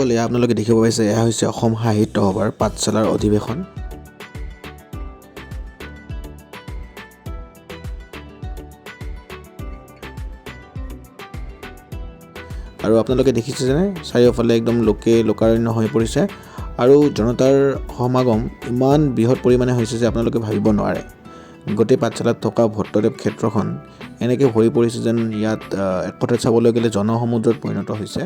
বন্ধুসকল, এয়া আপোনালোকে দেখিব পাইছে, এয়া হৈছে অসম সাহিত্য সভাৰ পাঠশালাৰ অধিৱেশন। আৰু আপোনালোকে দেখিছে যেনে চাৰিওফালে একদম লোকে লোকাৰণ্য হৈ পৰিছে আৰু জনতাৰ সমাগম ইমান বৃহৎ পৰিমাণে হৈছে যে আপোনালোকে ভাবিব নোৱাৰে। গোটেই পাঠশালাত থকা ভট্টদেৱ ক্ষেত্ৰখন এনেকৈ ভৰি পৰিছে যেন ইয়াত এক কথাত চাবলৈ গ'লে জনসমুদ্ৰত পৰিণত হৈছে।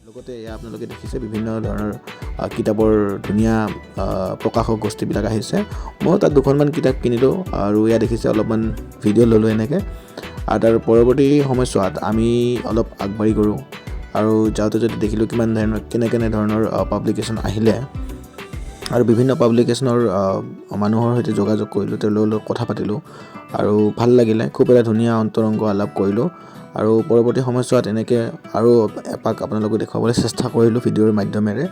লগতে এয়া আপোনালোকে দেখিছে বিভিন্ন ধৰণৰ কিতাপৰ ধুনীয়া প্ৰকাশক গোষ্ঠীবিলাক আহিছে। ময়ো তাত দুখনমান কিতাপ কিনিলোঁ আৰু এয়া দেখিছে অলপমান ভিডিঅ' ল'লোঁ এনেকৈ। আৰু তাৰ পৰৱৰ্তী সময়ছোৱাত আমি অলপ আগবাঢ়ি গ'লোঁ আৰু যাওঁতে যদি দেখিলোঁ কিমান ধৰণৰ কেনে কেনে ধৰণৰ পাব্লিকেশ্যন আহিলে আৰু বিভিন্ন পাব্লিকেশ্যনৰ মানুহৰ সৈতে যোগাযোগ কৰিলোঁ, তেওঁলোকৰ লগত কথা পাতিলোঁ আৰু ভাল লাগিলে। খুব এটা ধুনীয়া অন্তৰংগ আলাপ কৰিলোঁ আৰু পৰৱৰ্তী সময়ছোৱাত এনেকৈ আৰু এপাক আপোনালোকক দেখুৱাবলৈ চেষ্টা কৰিলোঁ ভিডিঅ'ৰ মাধ্যমেৰে।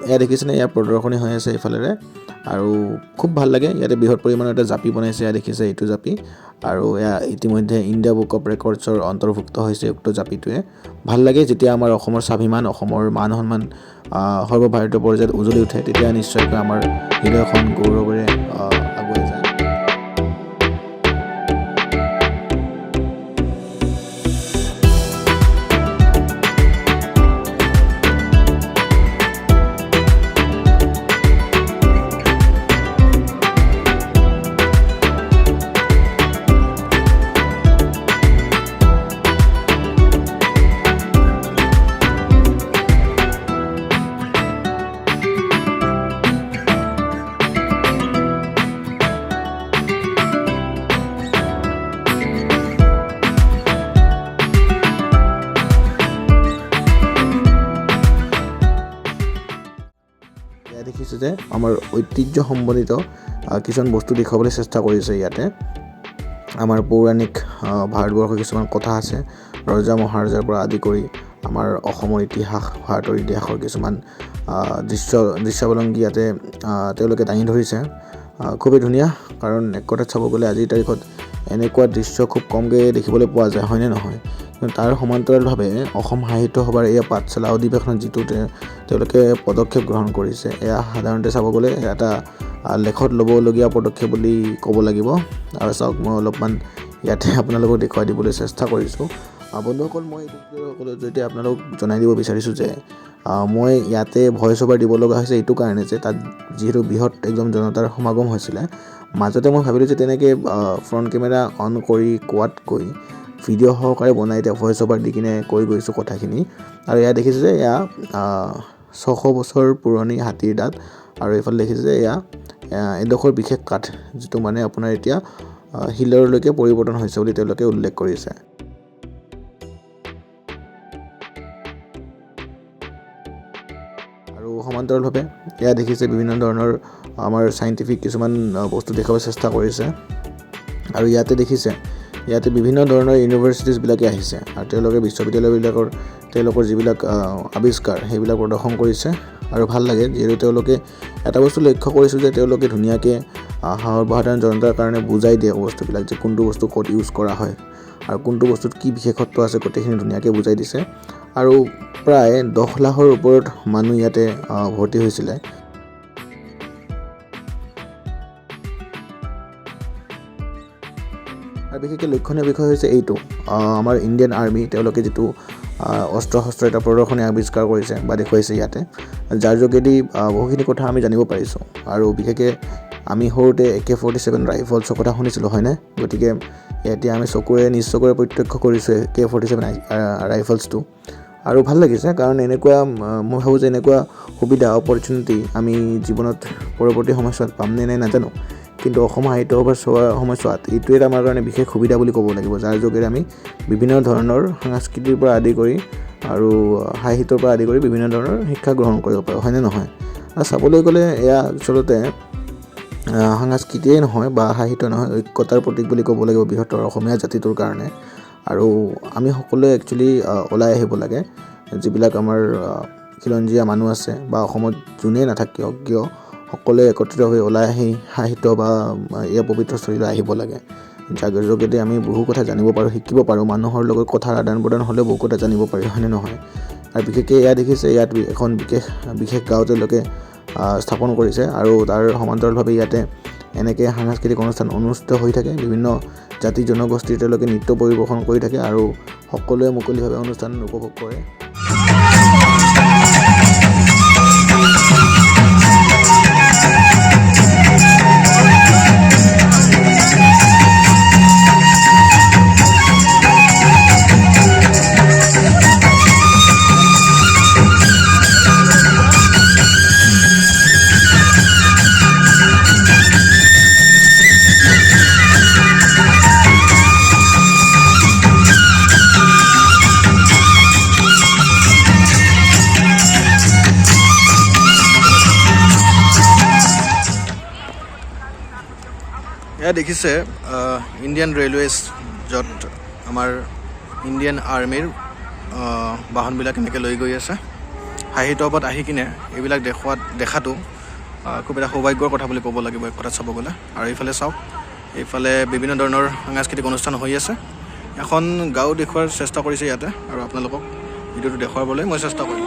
এয়া দেখিছেনে, ইয়াৰ প্ৰদৰ্শনী হৈ আছে এইফালেৰে আৰু খুব ভাল লাগে। ইয়াতে বৃহৎ পৰিমাণৰ এটা জাপি বনাইছে, এয়া দেখিছে এইটো জাপি আৰু এয়া ইতিমধ্যে ইণ্ডিয়া বুক অফ ৰেকৰ্ডছৰ অন্তৰ্ভুক্ত হৈছে উক্ত জাপিটোৱে। ভাল লাগে যেতিয়া আমাৰ অসমৰ স্বাভিমান, অসমৰ মান সন্মান সৰ্বভাৰতীয় পৰ্যায়ত উজলি উঠে, তেতিয়া নিশ্চয়কৈ আমাৰ হৃদয়খন গৌৰৱেৰে আগুৱাই যায়। এয়া দেখিছে যে আমাৰ ঐতিহ্য সম্বলিত কিছুমান বস্তু দেখুৱাবলৈ চেষ্টা কৰিছে। ইয়াতে আমাৰ পৌৰাণিক ভাৰতবৰ্ষৰ কিছুমান কথা আছে, ৰজা মহাৰজাৰ পৰা আদি কৰি আমাৰ অসমৰ ইতিহাস, ভাৰতৰ ইতিহাসৰ কিছুমান দৃশ্যাৱলম্বী ইয়াতে তেওঁলোকে দাঙি ধৰিছে। খুবেই ধুনীয়া, কাৰণ এক কথাত চাব গ'লে আজিৰ তাৰিখত এনেকুৱা দৃশ্য খুব কমকৈ দেখিবলৈ পোৱা যায়, হয়নে নহয়? কিন্তু তাৰ সমান্তৰালভাৱে অসম সাহিত্য সভাৰ এই পাঠশালা অধিৱেশনত যিটো তেওঁলোকে পদক্ষেপ গ্ৰহণ কৰিছে, এয়া সাধাৰণতে চাব গ'লে এটা লেখত ল'বলগীয়া পদক্ষেপ বুলি ক'ব লাগিব। আৰু চাওক, মই অলপমান ইয়াতে আপোনালোকক দেখুৱাই দিবলৈ চেষ্টা কৰিছোঁ। বন্ধুসকল, মই এইটো সকলৰ জৰিয়তে আপোনালোকক জনাই দিব বিচাৰিছোঁ যে মই ইয়াতে ভইচ অভাৰ দিব লগা হৈছে এইটো কাৰণে যে তাত যিহেতু বৃহৎ একদম জনতাৰ সমাগম হৈছিলে, মাজতে মই ভাবিলোঁ যে তেনেকৈ ফ্ৰণ্ট কেমেৰা অন কৰি কোৱাতকৈ ভিডিঅ' সহকাৰে বনাই এতিয়া ভইচ অভাৰ দি কিনে কৈ গৈছোঁ কথাখিনি। আৰু এয়া দেখিছোঁ যে এয়া 600 বছৰ পুৰণি হাতীৰ দাঁত আৰু এইফালে দেখিছোঁ যে এয়া এডোখৰ বিশেষ কাঠ, যিটো মানে আপোনাৰ এতিয়া শিলৰলৈকে পৰিৱৰ্তন হৈছে বুলি তেওঁলোকে উল্লেখ কৰিছে। আৰু সমান্তৰালভাৱে এয়া দেখিছে বিভিন্ন ধৰণৰ আমাৰ চাইণ্টিফিক কিছুমান বস্তু দেখুৱাব চেষ্টা কৰিছে। আৰু ইয়াতে দেখিছে ইয়াতে বিভিন্ন ধৰণৰ ইউনিভাৰ্চিটিজবিলাকে আহিছে আৰু তেওঁলোকে বিশ্ববিদ্যালয়বিলাকৰ তেওঁলোকৰ যিবিলাক আৱিষ্কাৰ সেইবিলাক প্ৰদৰ্শন কৰিছে। আৰু ভাল লাগে যিহেতু তেওঁলোকে এটা বস্তু লক্ষ্য কৰিছোঁ যে তেওঁলোকে ধুনীয়াকৈ সৰ্বসাধাৰণ জনতাৰ কাৰণে বুজাই দিয়ে বস্তুবিলাক, যে কোনটো বস্তু ক'ত ইউজ কৰা হয় আৰু কোনটো বস্তুত কি বিশেষত্ব আছে, গোটেইখিনি ধুনীয়াকৈ বুজাই দিছে। আৰু প্ৰায় 10 লাখৰ ওপৰত মানুহ ইয়াতে ভৰ্তি হৈছিলে। আৰু বিশেষকৈ লক্ষণীয় বিষয় হৈছে এইটো, আমাৰ ইণ্ডিয়ান আৰ্মি তেওঁলোকে যিটো অস্ত্ৰ শস্ত্ৰ এটা প্ৰদৰ্শনী আৱিষ্কাৰ কৰিছে বা দেখুৱাইছে ইয়াতে, যাৰ যোগেদি বহুখিনি কথা আমি জানিব পাৰিছোঁ। আৰু বিশেষকৈ আমি সৰুতে AK-47 ৰাইফলছৰ কথা শুনিছিলোঁ, হয়নে? গতিকে এতিয়া আমি নিজ চকুৰে প্ৰত্যক্ষ কৰিছোঁ AK-47 ৰাইফলছটো আৰু ভাল লাগিছে, কাৰণ এনেকুৱা মই ভাবোঁ যে এনেকুৱা সুবিধা অপৰচুনিটি আমি জীৱনত পৰৱৰ্তী সময়ছোৱাত পামনে নাই নাজানো, কিন্তু অসম সাহিত্য সভা চোৱাৰ সময়ছোৱাত এইটোৱে এটা আমাৰ কাৰণে বিশেষ সুবিধা বুলি ক'ব লাগিব, যাৰ যোগেৰে আমি বিভিন্ন ধৰণৰ সাংস্কৃতিৰ পৰা আদি কৰি আৰু সাহিত্যৰ পৰা আদি কৰি বিভিন্ন ধৰণৰ শিক্ষা গ্ৰহণ কৰিব পাৰোঁ, হয়নে নহয়? আৰু চাবলৈ গ'লে এয়া আচলতে সাংস্কৃতিয়েই নহয় বা সাহিত্য নহয়, ঐক্যতাৰ প্ৰতীক বুলি ক'ব লাগিব বৃহত্তৰ অসমীয়া জাতিটোৰ কাৰণে। আৰু আমি সকলোৱে একচুৱেলি ওলাই আহিব লাগে। যিবিলাক আমাৰ খিলঞ্জীয়া মানুহ আছে বা অসমত যোনেই নাথাকক কিয়, সকলোৱে একত্ৰিত হৈ ওলাই আহি সাহিত্য বা এই পবিত্ৰ স্থলীলৈ আহিব লাগে, যাৰ যোগেদি আমি বহু কথা জানিব পাৰোঁ, শিকিব পাৰোঁ। মানুহৰ লগত কথাৰ আদান প্ৰদান হ'লেও বহু কথা জানিব পাৰি, হয়নে নহয়? আৰু বিশেষকৈ এয়া দেখিছে, ইয়াত এখন বিশেষ বিশেষ গাঁও তেওঁলোকে স্থাপন কৰিছে আৰু তাৰ সমান্তৰালভাৱে ইয়াতে এনেকৈ সাংস্কৃতিক অনুষ্ঠান অনুষ্ঠিত হৈ থাকে। বিভিন্ন জাতি জনগোষ্ঠীৰ তেওঁলোকে নৃত্য পৰিৱেশন কৰি থাকে আৰু সকলোৱে মুকলিভাৱে অনুষ্ঠান উপভোগ কৰে। এয়া দেখিছে ইণ্ডিয়ান ৰেলৱেজ, য'ত আমাৰ ইণ্ডিয়ান আৰ্মীৰ বাহনবিলাক এনেকৈ লৈ গৈ আছে। সাহিত্য সভাত আহি কিনে এইবিলাক দেখাটো খুব এটা সৌভাগ্যৰ কথা বুলি ক'ব লাগিব এক কথাত চাব গ'লে। আৰু এইফালে চাওক, এইফালে বিভিন্ন ধৰণৰ সাংস্কৃতিক অনুষ্ঠান হৈ আছে। এখন গাঁও দেখুওৱাৰ চেষ্টা কৰিছে ইয়াতে আৰু আপোনালোকক ভিডিঅ'টো দেখুৱাবলৈ মই চেষ্টা কৰিম।